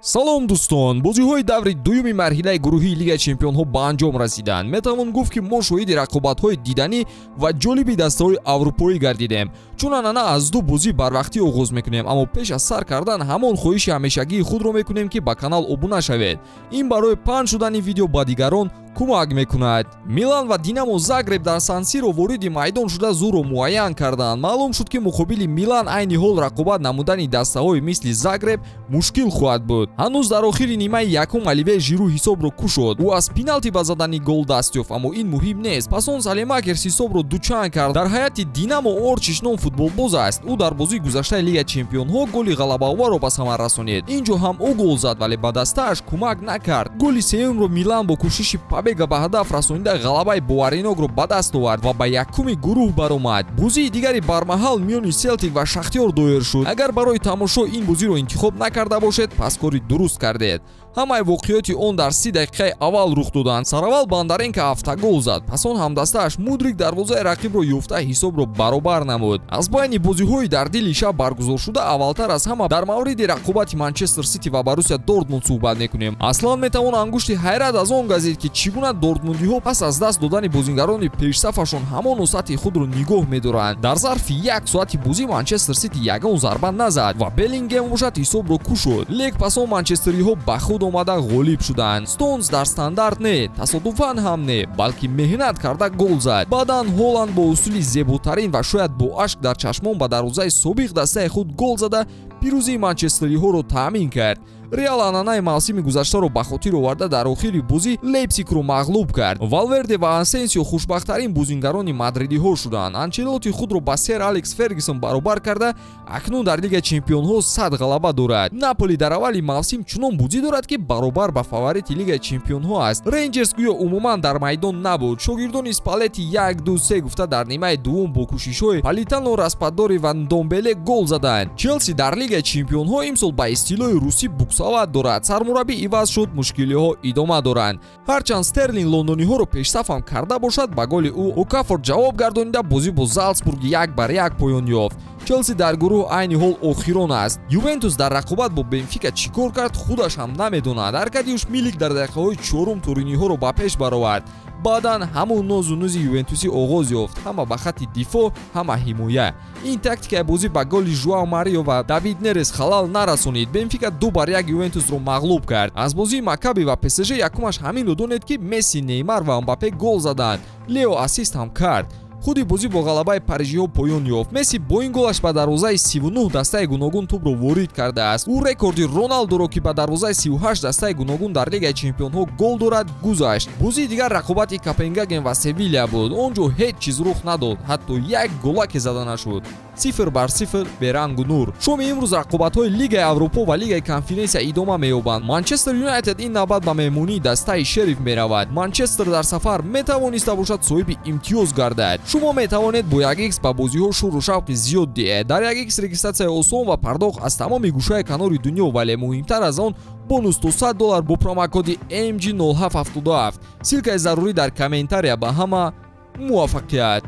Салом дӯстон, бозиҳои даври дуюми марҳилаи гурӯҳии Лигаи Чемпионҳо ба анҷом расиданд. Метавон гуфт, ки мо шоҳиди рақобатҳои диданӣ ва ҷолиби дастаҳои аврупоӣ гардидем. Чун анъана аз ду бозӣ барвақтӣ оғоз мекунем, аммо пеш аз сар кардан ҳамон хоҳиши ҳамешагии худро мекунем, ки ба канал обуна шавед. Ин барои паҳн шудани видео ба дигарон кӯмак мекунад. Милан ва Динамо Загреб дар Сан-Сиро вориди майдон шуда зӯрро муайян карданд. Маълум шуд, ки муқобили Милан айни ҳол рақобат намудани дастаҳои мисли Загреб мушкил хоҳад буд. Ҳанӯз дар охири нимаи якум Оливье Жиру ҳисобро кушод. Ӯ аз пеналти ба задани гол даст ёфт, аммо ин муҳим нест. Пас он Салемакерс ҳисобро дучанд кард. Дар ҳайати Динамо Орчиш ном футболбоз аст. Ӯ дар бозии гузаштаи Лигаи Чемпионҳо голи ғалабаоварро ба самар расонид. Ин ҷо ҳам ӯ гол зад, вале ба дастааш кӯмак накард. Голи сеюмро Милан бо кӯшиши Побега ба ҳадаф расонида ғалабаи боваринокро ба даст овард ва ба якуми гурӯҳ баромад. Бозии дигари бармаҳал миёни Селтик ва Шахтёр доир шуд. Агар барои тамошо ин бозиро интихоб накарда бошед, пас кори дуруст кардед. Ҳамаи воқеоти он дар 30 дақиқаи аввал рух доданд. Сараввал Бондаренко автогол зад, пас он ҳамдастааш Мудрик дарвозаи рақибро ёфта ҳисобро баробар намуд. Аз байни бозиҳои дар дили шаб баргузоршуда аввалтар аз ҳама дар мавриди рақобати Манчестер Сити ва Боруссия Дортмунд суҳбат мекунем. Аслан метавон ангушти ҳайрат аз он газид, ки чӣ гуна дортмундиҳо пас аз даст додани бозингарони пешсафашон ҳамону сатҳи худро нигоҳ медоранд. Дар зарфи як соати бозӣ Манчестер Сити ягон зарба назад ва Беллингем бошад ҳисобро кушод. Лек пас он манчестериҳо ба худ омада ғолиб шуданд. Стоунс дар стандарт не, тасодуфан ҳам не, балки меҳнат карда гол зад. Баъдан Ҳоланд бо усули зеботарин ва шояд бо ашк дар чашмон ба дарвозаи собиқ дастаи худ гол зада пирӯзии манчестериҳоро таъмин кард. Реал анъанаи мавсими гузаштаро ба хотир оварда дар охири бозӣ Лейпсигро мағлуб кард. Валверде ва Асенсио хушбахттарин бозингарони мадридиҳо шуданд. Анчелоти худро ба сер Алекс Фергюсон баробар карда акнун дар Лигаи Чемпионҳо 100 ғалаба дорад. Наполи дар аввали мавсим чунон бозӣ дорад, ки баробар ба фаворити Лигаи Чемпионҳо аст. Рейнҷерс гӯё умуман дар майдон набуд. Шогирдони Спалетти 1-2-3 гуфта дар нимаи дуввум бо кӯшишҳои Политано, Распадори ва Ндомбеле гол заданд. Челси дар Лигаи Чемпионҳо имсол ба истилоҳи русӣ буксават дорад. Сармураббӣ иваз шуд, мушкилиҳо идома доранд. Ҳарчанд Стерлинг лондониҳоро пешсаф ҳам карда бошад, ба голи ӯ Окафор ҷавоб гардонида бозӣ бо Залцбург 1-1 поён ёфт. Челси дар гурӯҳ айни ҳол охирон аст. Ювентус дар рақобат бо Бенфика чӣ кор кард, худаш ҳам намедонад. Аркадиуш Милик дар дақиқаҳои чорум туриниҳоро ба пеш баровард. Баъдан ҳамон нозу нузи ювентусӣ оғоз ёфт. Ҳама ба хатти дифоъ, ҳама ҳимоя. Ин тактикаи бозӣ ба голи Жуао Марио ва Давид Нерес халал нарасонид. Бенфика 2-1 Ювентусро мағлуб кард. Аз бозии Маккаби ва ПСЖ якумаш ҳаминро донед, ки Месси, Неймар ва Мбаппе гол заданд. Лео ассист ҳам кард. Худи бозӣ бо ғалабаи парижиҳо поён ёфт. Месси бо ин голаш ба дарвозаи 39 дастаи гуногун тӯбро ворид кардааст. Ӯ рекорди Роналдоро, ки ба дарвозаи 38 дастаи гуногун дар Лигаи Чемпионҳо гол дорад, гузашт. Бозии дигар рақобати Копенгаген ва Севилия буд. Он ҷо ҳеҷ чиз рух надод, ҳатто як голаке зада нашуд. 0-0, берангу нур. Шоми имрӯз рақобатҳои Лигаи Аврупо ва Лигаи Конференсия идома меёбанд. Манчестер Юнайтед ин навбат ба меҳмонии дастаи Шериф меравад. Манчестер дар сафар метавониста бошад соҳиби имтиёз гардад. Шумо метавонед бо 1x ба бозиҳо шуру шавқи зиёд диҳед. Дар 1x регистратсияи осон ва пардохт аз тамоми гӯшаи канори дунё, вале муҳимтар аз он бонус то $100 бо промокоди MG0777. Ссылкаи зарурӣ дар комментария. Ба ҳама муваффақият.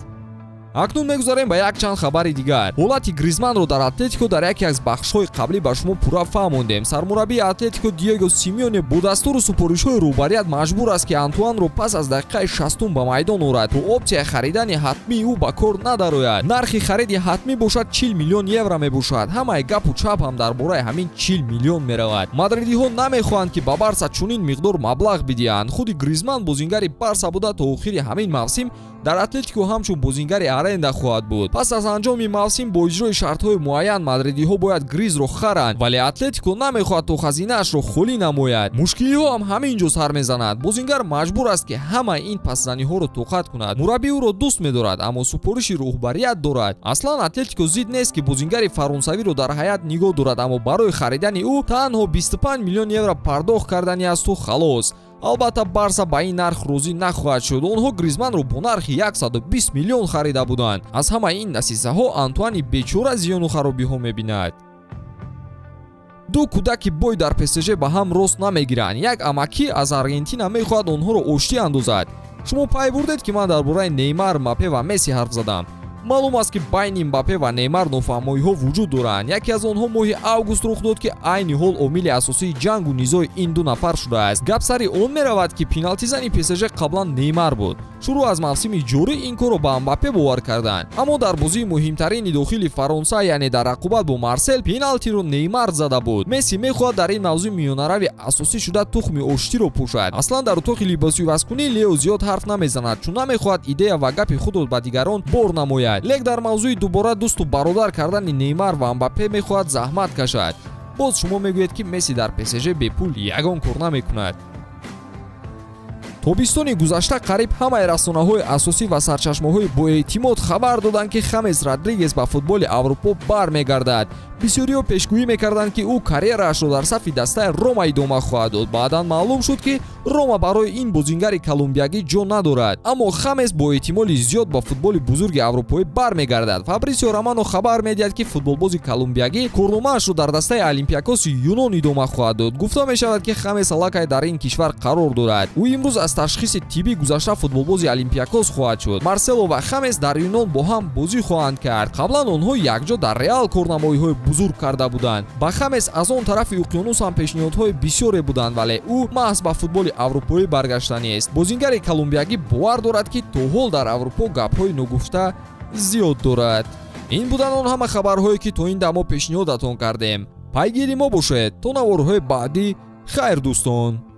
Акнун мегузарем ба якчанд хабари дигар. Ҳолати Гризманро дар Атлетико дар яке аз бахшҳои қаблӣ ба шумо пурра фаҳмондем. Сармураббии Атлетико Диего Симеоне бо дастуру супоришҳои роҳбарият маҷбур аст, ки Антуанро пас аз дақиқаи 60 ба майдон орад, то опсияи харидани ҳатмии ӯ ба кор надарояд. Нархи хариди ҳатмӣ бошад 40 миллион евро мебошад. Ҳамаи гапу чап ҳам дар бораи ҳамин 40 миллион меравад. Мадридиҳо намехоҳанд, ки ба Барса чунин миқдор маблағ бидиҳанд. Худи Гризман бозингари Барса буда то охири ҳамин мавсим дар Атлетико ҳамчун бозингари аренда хоҳад буд. Пас аз анҷоми мавсим бо иҷрои шартҳои муайян мадридиҳо бояд Гризро харанд, вале Атлетико намехоҳад то хазинаашро холӣ намояд. Мушкилиҳо ҳам ҳамин ҷо сар мезанад. Бозингар маҷбур аст, ки ҳамаи ин пасзаниҳоро тоқат кунад. Мураббӣ ӯро дӯст медорад, аммо супориши роҳбарият дорад. Аслан Атлетико зид нест, ки бозингари фаронсавиро дар ҳайат нигоҳ дорад, аммо барои харидани ӯ танҳо 25 миллион евро пардохт кардани асту халос. Албатта, Барса ба ин нарх розӣ нахоҳад шуд. Онҳо Гризманро бо нархи 120 миллион харида буданд. Аз ҳамаи ин дасисаҳо Антуани бечора зиёну харобиҳо мебинад. Ду кӯдаки бой дар ПСЖ ба ҳам рост намегиранд. Як амакӣ аз Аргентина мехоҳад онҳоро оштӣ андозад. Шумо пай бурдед, ки ман дар бораи Неймар, Мбаппе ва Месси ҳарф задам. Маълум аст, ки байни Мбаппе ва Неймар нофаҳмоиҳо вуҷуд доранд. Яке аз онҳо моҳи август рух дод, ки айни ҳол омили асосии ҷангу низои ин ду нафар шудааст. Гап сари он меравад, ки пеналти-зани ПСЖ қаблан Неймар буд. Шурӯъ аз мавсими ҷорӣ ин корро ба Мбаппе бовар карданд. Аммо дар бозии муҳимтарини дохили Фаронса, яъне дар рақобат бо Марсел, пеналтиро Неймар зада буд. Месси мехоҳад дар ин мавзӯъ миёнарави асосӣ шуда тухми оштиро пӯшад. Аслан дар утоқи либосивазкунӣ Лео зиёд ҳарф намезанад, чун намехоҳад идея ва гапи худро ба дигарон бор намояд. Лек дар мавзӯи дубора дӯсту бародар кардани Неймар ва Мбаппе мехоҳад заҳмат кашад. Боз шумо мегӯед, ки Месси дар ПСЖ бепул ягон кор намекунад. Тобистони гузашта қариб ҳамаи расонаҳои асосӣ ва сарчашмаҳои боэътимод хабар доданд, ки Хамес Родригес ба футболи Аврупо бармегардад. Бисёриҳо пешгӯӣ мекарданд, ки ӯ карьераашро дар сафи дастаи Рома идома хоҳад дод. Баъдан маълум шуд, ки Рома барои ин бозингари колумбиягӣ ҷо надорад. Аммо Хамес бо эҳтимоли зиёд ба футболи бузурги аврупоӣ бармегардад. Фабрисио Романо хабар медиҳад, ки футболбози колумбиягӣ корномаашро дар дастаи Олимпиакоси Юнон идома хоҳад дод. Гуфта мешавад, ки Хамес аллакай дар ин кишвар қарор дорад. Ӯ имрӯз аз ташхиси тиббӣ гузашта футболбози Олимпиакос хоҳад шуд. Марсело ва Хамес дар Юнон бо ҳам бозӣ хоҳанд кард. Қаблан онҳо якҷо дар Реал корнамоиҳои бузург карда буданд. Ба Хамес аз он тарафи уқёнус ҳам пешниҳодҳои бисёре буданд, вале ӯ маҳз ба футболи аврупоӣ баргаштанист. Бозингари колумбиягӣ бовар дорад, ки то ҳол дар Аврупо гапҳои ногуфта зиёд дорад. Ин буданд он ҳама хабарҳое, ки то ин дамо пешниҳодатон кардем. Пайгири мо бошед то наворҳои баъдӣ. Хайр, дӯстон.